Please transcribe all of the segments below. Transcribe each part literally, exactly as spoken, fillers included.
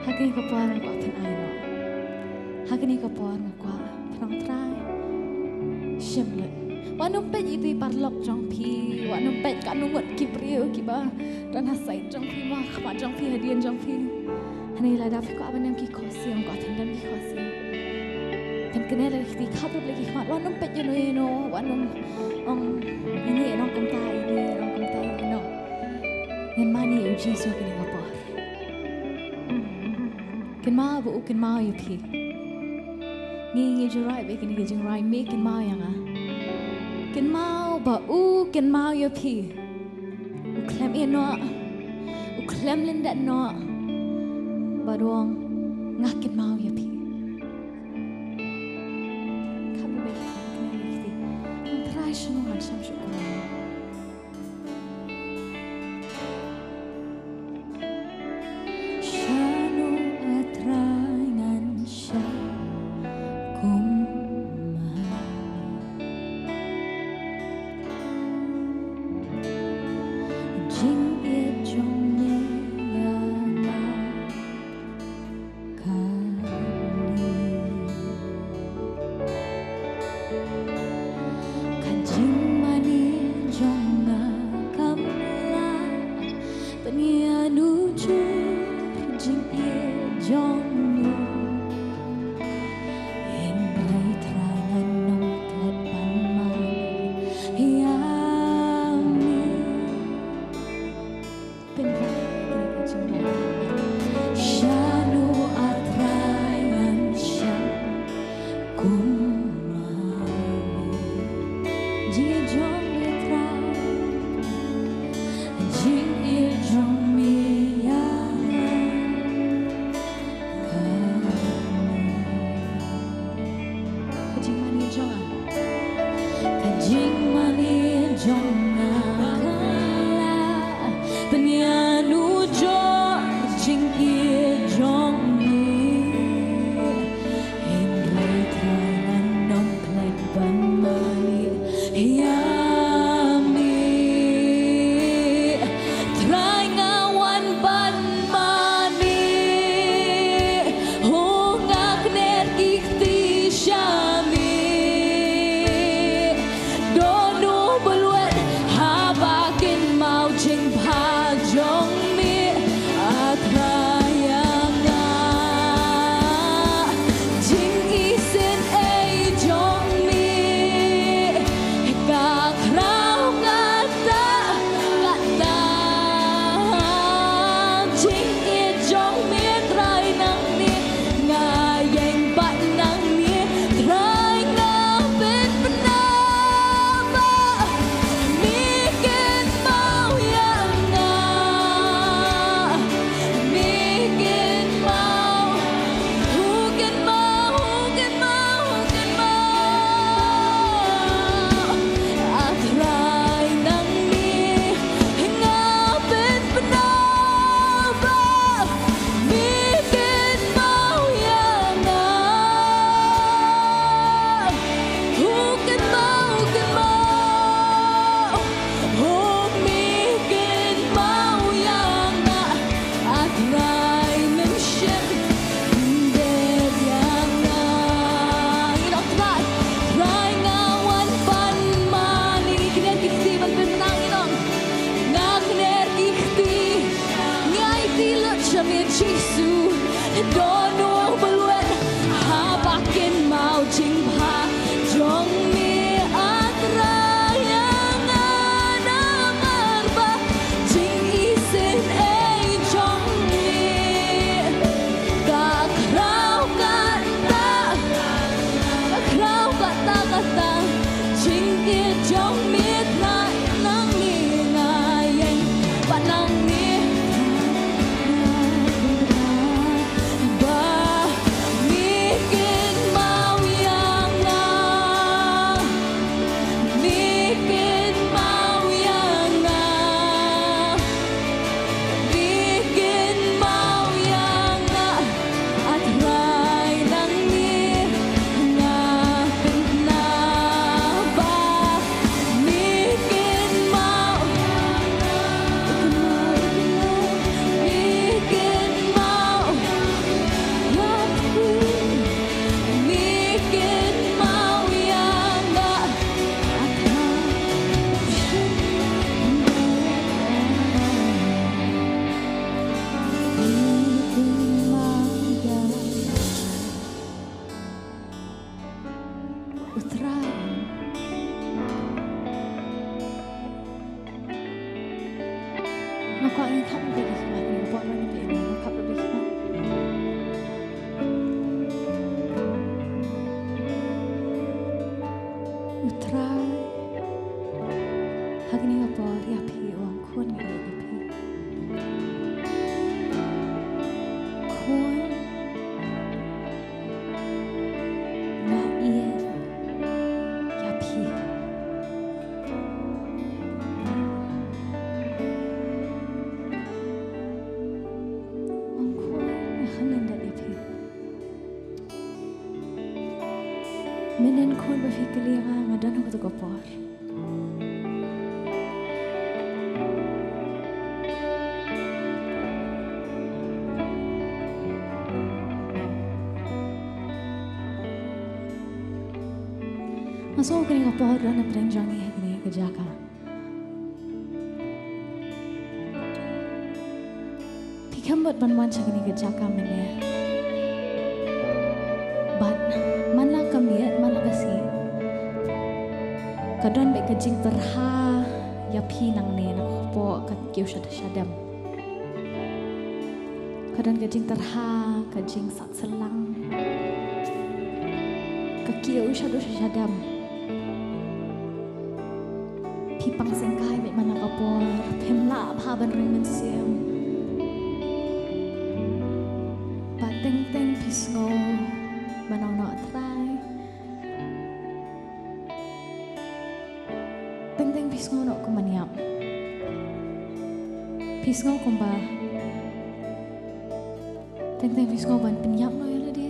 Ha kane ka por nga kwah phin ai noh. Ha kane ka por nga kwah phin ong Trai, shim lut. Wat nym peit ïa ki paralok jong phi, wat nym peit katno ngut ki briew kiba don ha side jong phi, ha khmat jong phi, hadien jong phi. Hangne lada phi kwah ban don ki khohsiew, kwah phin don ki khohsiew. Phin kane la ki kti, khap ruh la ki khmat, wat nym peit ïano ïano, wat nym ong ine ong kumta, ine ong kumta, ine. Ngin mane ïa u Jisu kane ka por. Kynmaw ba u kynmaw ïa phi. Ngi, ngi ju rwai bad kine ki jingrwai, me kynmaw ïa nga. Kynmaw ba u kynmaw ïa phi. U khlem ïeh noh, u khlem lyndet noh. Bad u ong, nga kynmaw ïa phi. Kham beit kine ki kti. Trai, shano ngan sham shuh kumne? Shano, A Trai, ngan sham kumne? Jingïeit jong me ïa nga. Ka jingmane jong nga kam lah pynïanujor jingïeit jong me. Hynrei Trai ngan ym klet ban mane ïa me. Pynban ïa kane ka jingmane. Shano, A Trai, ngan sham kumne? Jingïeit jong me Trai. Jingïeit jong me ïa nga. Ka jingmane jong nga. Ka jingmane jong nga ka la pynïanujor jingïeit jong me. Hynrei Trai ngan ym klet ban mane ïa me. Trai nga wan ban mane. Ho nga kner ki kti sha me. Don u ba lwet haba kynmaw jingbha jong me. A Trai ïa nga. Jingisynei jong me. Ka khraw kata, kata. Jingïeit jong me Trai nangne. Nga ïeng pat nangne, Trai nga pynbna ba me kynmaw ïa nga. Me kynmaw, u kynmaw, u kynmaw, u kynmaw. A Trai nangne, nga pynbna ba me kynmaw ïa nga. U kynmaw, u kynmaw. Ho me kynmaw ïa nga. A Trai, nym shym dep ïa nga. Ngi ong Trai, Trai nga wan ban mane. Ngi kner ki kti ban pynbna, ngi ong. Nga kner ki kti. Ngi aiti lut sha me Jisu. Don u ba lwet haba kynmaw jingbha jong me. A Trai ïa nga namar ba jingisynei jong me. Ka khraw kata, ka khraw kata kata. Jingïeit jong me Trai nangne, nga ïeng pat nangne. Ba Mynnin khun ba phi kylli nga, nga don ha kato ka por. Nga sngew kane ka por don hapdeng jong ngi ha kane ka jaka. Phi khlem bud ban wan sha kane ka jaka mynne. Bad man la ka miet, man la ka sngi, ka don beit ka jingtyrha ïa phi nangne na kpoh ka kiew shad-, shadem. Ka don ka jingtyrha, ka jingsat syllang, ka kiew shaduh shadem. Phi pang syngkai beit man la ka por, phim lah bha ban ring mynsiem. Bad teng teng phi sngew ba nang noh Trai. Teng teng phi sngew noh kumba ban ïap. Phi sngew kumba, teng teng phi sngew ban pynïap noh ïa lade.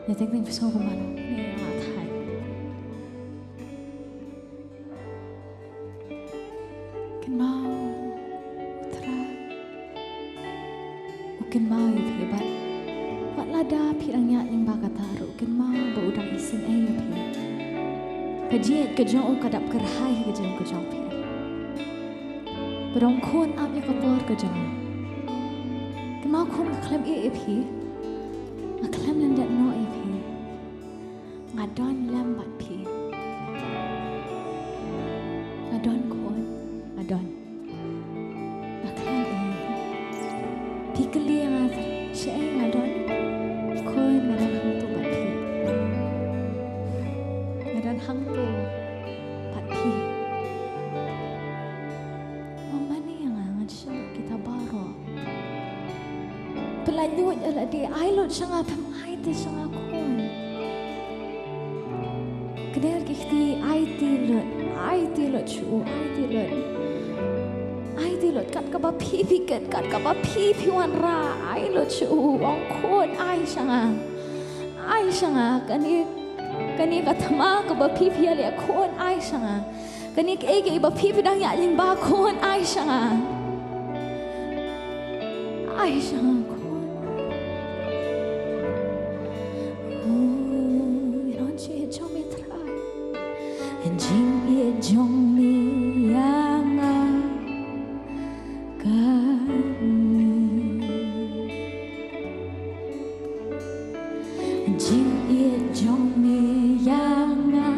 Ne teng teng phi sngew kumba noh ne la thait. Kynmaw, U Trai u kynmaw ïa phi bad wat lada phi dang ïaid lyngba kata ruh u kynmaw ba u dang isynei ïa phi. Ka jingïeit ka jong u ka dap kyrhai ha ka jingim ka jong phi. Ba dang khun ap ïa ka por ka jong u. Kynmaw khun, nga khlem ïeh ïa phi. Nga khlem lyndet noh ïa phi. Nga don lem bad phi. Nga don khun, nga don. Nga khlem ïeh. Phi kylli nga shaei nga don. Khun, nga don hangto bad phi. Nga don hangto bad phi. Ym mane ïa nga, ngan shu kita baroh. Pynlait lut ïa lade, ai lut sha nga, phim aiti sha nga khun. Kner ki kti, aiti lut, aiti lut sha u, aiti lut. Aiti lut kat kaba phi phi kit, kat kaba phi phi wanrah, ai lut sha u, ong khun ai sha nga. Ai sha nga, kane, kane ka thma kaba phi phi ïaleh khun ai sha nga. Kane kaei kaei ba phi phi dang ïaid lyngba khun ai sha nga. Ai sha nga khun. Oh, ïa ka jingïeit jong me Trai. Jingïeit jong me ïa nga kane. Jingïeit jong me ïa nga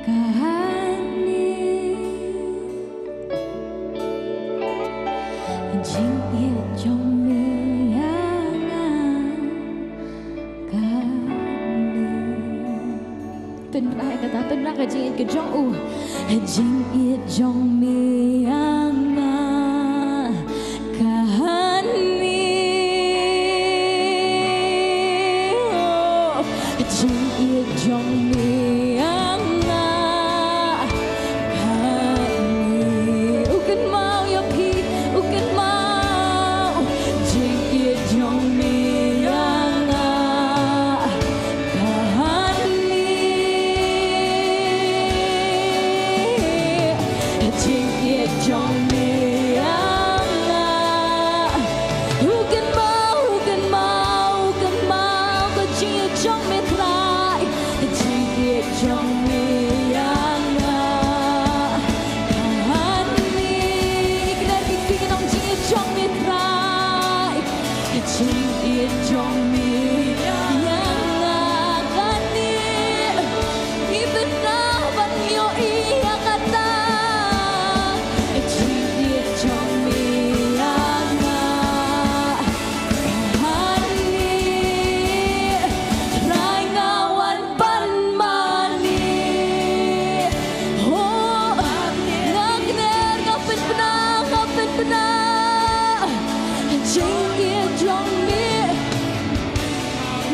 kane. Jingïeit jong me ïa nga kane. Pynrah kata, pynrah ka jingïeit ka jong u. Jingïeit jong me ïa nga kane. Oh, jingïeit jong me ïa nga kane. U kynmaw ïa phi, u kynmaw. Jingïeit jong me ïa nga kane. Jingïeit jong me ïa nga. U kynmaw, u kynmaw, u kynmaw ka jingïeit jong me Trai. Jingïeit jong me ïa nga kane. Kner ki kti, kynmaw jingïeit jong me Trai. Jingïeit jong me ïa nga kane. Ngi pynbna ban ïohi ïa kata. Jingïeit jong me ïa nga kane. Trai, nga wan ban mane. Oh, nga kner, nga pynbna, nga pynbna. Jingïeit jong me.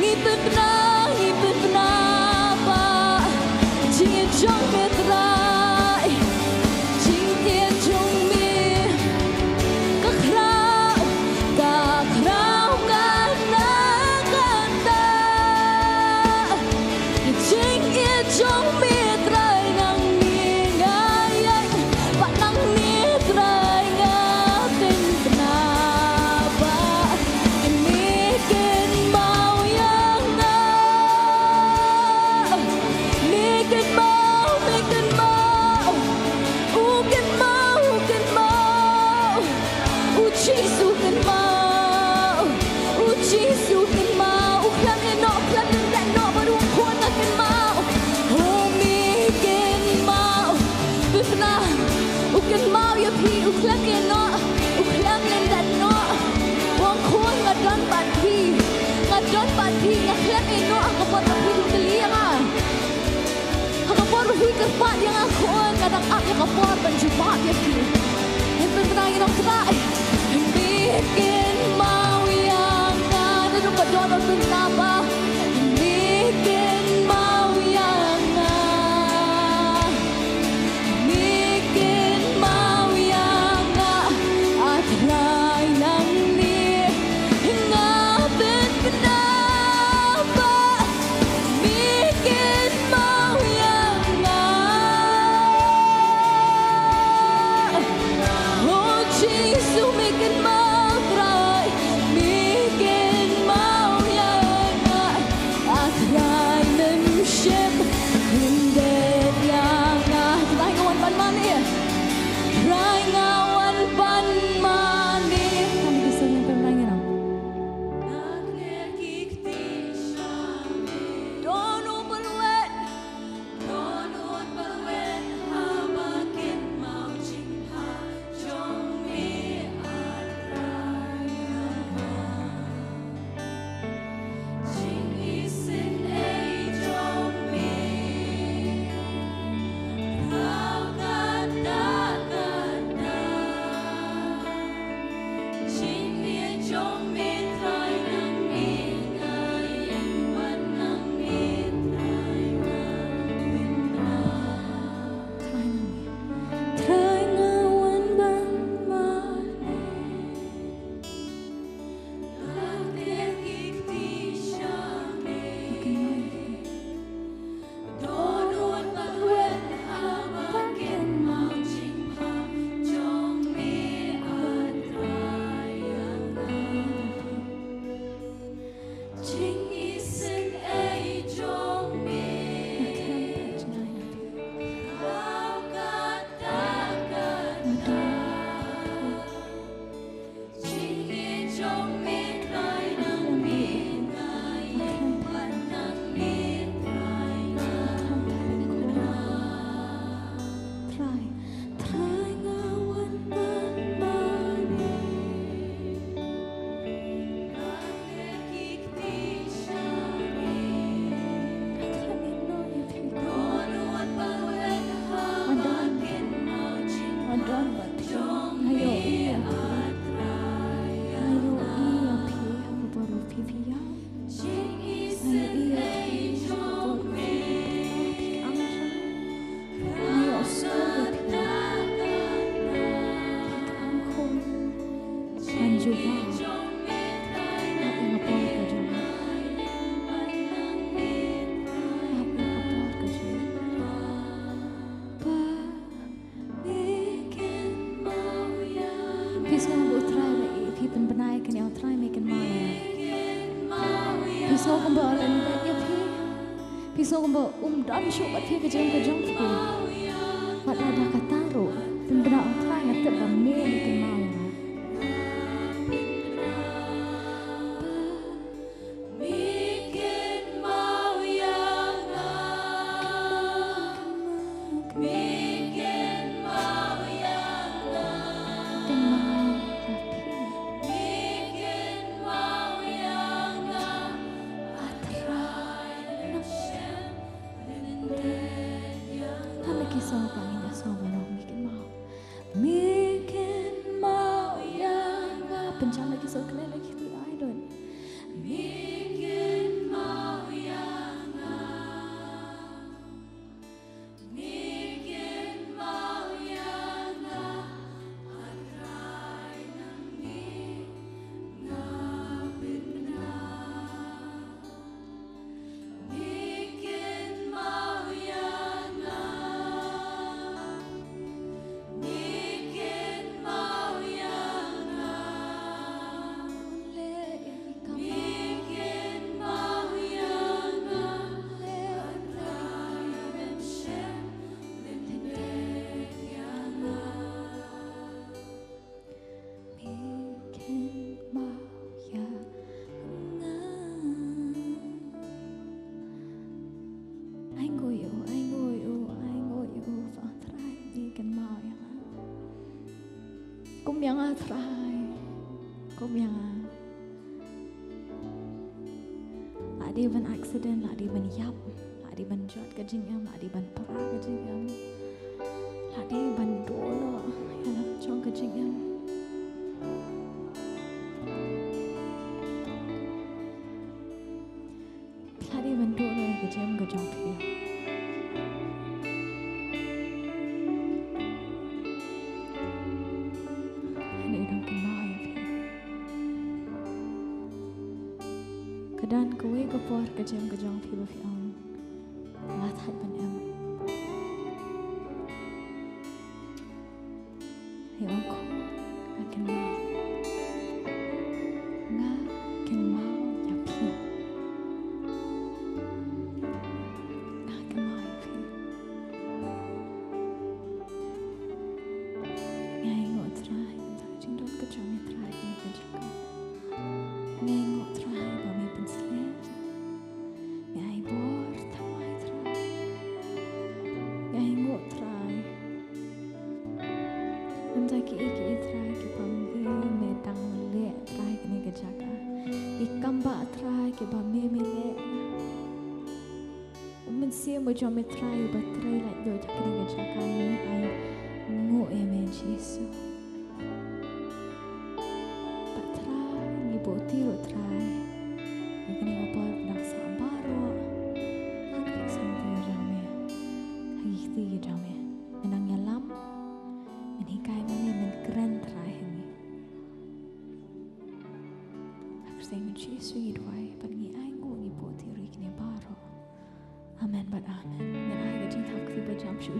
Ngi pynbna, ngi pynbna, Kpa. Jingïeit jong me Trai. Jingïeit jong me. Ka khraw, ka khraw ka na ka ta. Jisu kynmaw, u Jisu kynmaw, u khlem ïeh noh, u khlem lyndet noh bad u khun, nga kynmaw. Oh, me kynmaw. Pynbna, u kynmaw ïa phi, u khlem ïeh noh, u khlem lyndet noh. U ong, khun, nga don bad phi, nga don bad phi, nga khlem ïeh noh ha ka por ba phi kylli ïa nga. Ha ka por ba phi kyrpad ïa nga, khun, nga dang ap ïa ka por ban jubab ïa phi. Ngin pynbna, ngin ong, Trai, me kynmaw ïa nga. Naduh ka daw ban pynbna ba me kynmaw ïa nga. Me kynmaw ïa nga, a Trai, nangne nga pynbna ba me kynmaw ïa nga. Oh Jisu, me kynmaw, Trai, me kynmaw ïa nga. A Trai, mem shym lyndet ïa nga. Trai, nga wan ban mane. Trai, nga wan ban mane. Tang ki song yang pynbna ïa nga. Don u bynwit. Don u bynwit haba kynmaw jingpha jong me, a Trai. Jingisynei jong me. Phraw katta katta. Jingïeit jong me, Trai, nangne nga ïeng bad nangne, Trai, nga pynbna. Trai, nangne. Trai, nga wan ban mane. Lap ïa ki kti sha me. Okay. Jingïeit jong me, Trai, nangne nga ïeng bad nangne, Trai, nga pynbna. Trai, Trai, nga wan ban mane. Lap ïa ki kti sha me. Nga khlem ïeh noh ïa phi. Don u bynwit haba kynmaw jingpha jong me, a Trai. Nga ïohi ïa phi. Nga ïohi ïa phi ha ka bor ba phi ïaid. Nga ïohi ïa phi ha ka bor ba phi ïaid. Phi ïaid. Nga ïohsngew ïa phi. Phi ïaid, khun. Ngan jubab. Ap ïa ka por ka jong me. Ap ïa ka por ka jong me. Phi sngew ba U Trai u la ïeh ïa phi, pynbna ïa kane, U Trai, me kynmaw ïa nga. Phi sngew kumba u la lyndet ïa phi. Phi sngew kumba um don shuh bad phi ka jingim ka jong phi. Wat la da kata ruh, pynbna, U Trai, nga tip ba me, me kynmaw ïa nga. Me kynmaw ïa nga. Me kynmaw ïa nga. Kynmaw ïa phi. Me kynmaw ïa nga. A Trai, nang shem lyndet ïa nga. Tang ki song ba ngin ïa song, me kynmaw. Me kynmaw ïa nga. Pynjah la ki song, khleh la ki kti, ai don. Me kynmaw ïa nga. Me kynmaw ïa nga. A Trai, nangne nga pynbna. Kum ïa nga. La dei ban accident, la dei ban ïap, la dei ban jot ka jingim, la dei ban pra ka jingim, la dei ban duh noh ïa la ka jong ka jingim. Phi la dei ban duh noh ïa ka jingim ka jong phi. Hangne u dang kynmaw ïa phi. Ka don kawei ka por ka jingim ka jong phi ba phi ong, nga thait ban em. Hei ong ko, nga kynmaw. Nga kynmaw ïa phi. Nga kynmaw ïa phi. Nga ainguh Trai, ïa ka jingdon ka jong me Trai, ïa ka jingkyrkhu. Nga ainguh Trai ba me pynshlur. Nga ai bor tang ïa Trai. Nga ainguh Trai. Ym da kiei kiei Trai kiba me, me dang leh Trai kane ka jaka. Ki kam ba Trai kiba me, me leh. U Mynsiem ba jong me Trai uba trei lait ïa kane ka jaka, ngi ainguh ïa me Jisu. Bad Trai, ngi buh ti ruh Trai ïa kane ka por ba dang sah baroh ha ka jingïaseng jong me, ha ki kti jong me. Men nang ïalam, men hikai ma ngi, men kren Trai ha ngi. Ha ka kyrteng Jisu ngi duwai bad ngi ainguh, ngi buh ti ruh ïa kine baroh. Amen bad amen. Ngan ai ka jingthap kti ba jam shuh